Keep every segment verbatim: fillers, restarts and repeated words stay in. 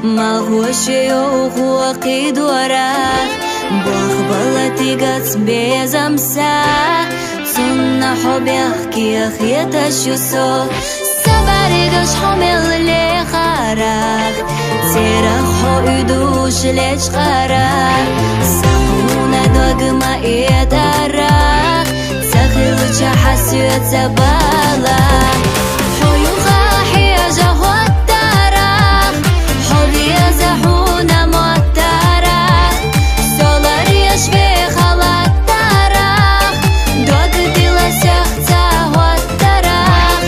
МалгӀваш я хьо хъуьдуьрахъ, бахбала тӀигӀац безам са, цунна хьо бехке хеташ я со. Са баригаш хьо мел лехарах, церах хьо уьдуш лечкъарах, са хьуна дог ма итарах, ца хилча хьасуьца бала. Хьо юха хьежа гӀоттарах, хьо веза хьуна моттарах, солар еш ве халаттарах, дог дила сехца гӀоттарах,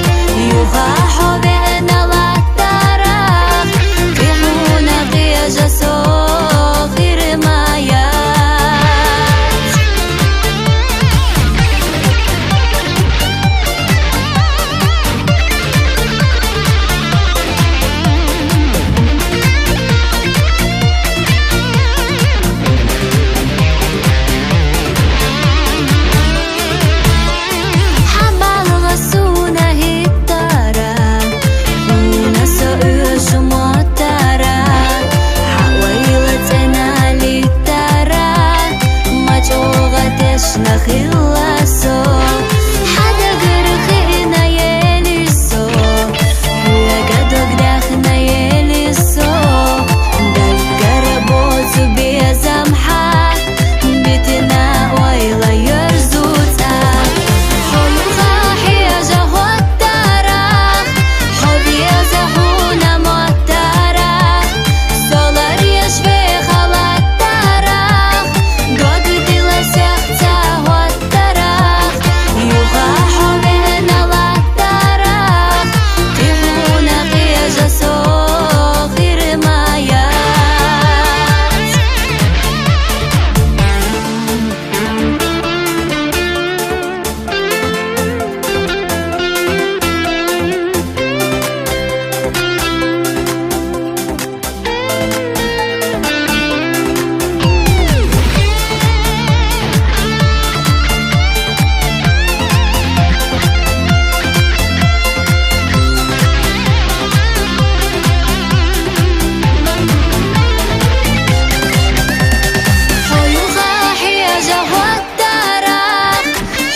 юха хьо вена латтарах, кхьи хьуна къежа со хирмая. ХӀама алгъасуна гьиттара, хьуна со уьш моттара, хьавайла цӀена литтара, мачӀугъа тешна хила со, хьадагар хина ели со, хьуяга дог дехна ели со, даггара боцу безам хьа, битина ойла ерзуца. Хьо юха хьежа гӀоттарах, хьо веза хьуна моттарах, солар еш ве халаттарах, дог дила сехца гӀоттарах, юха хьо вена латтарах, кхьи хьуна къежа со хирмая. Хьо юха хьежа гӀоттарах,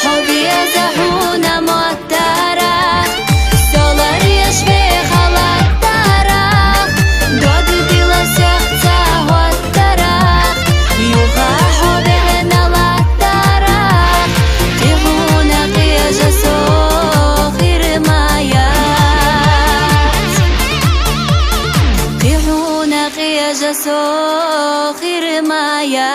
хьо веза хьуна моттарах, солар еш ве халаттарах, дог дила сехца гӀоттарах, юха хьо вена латтарах, кхьи хьуна къежа со хирмая. Кхьи хьуна къежа со хирмая.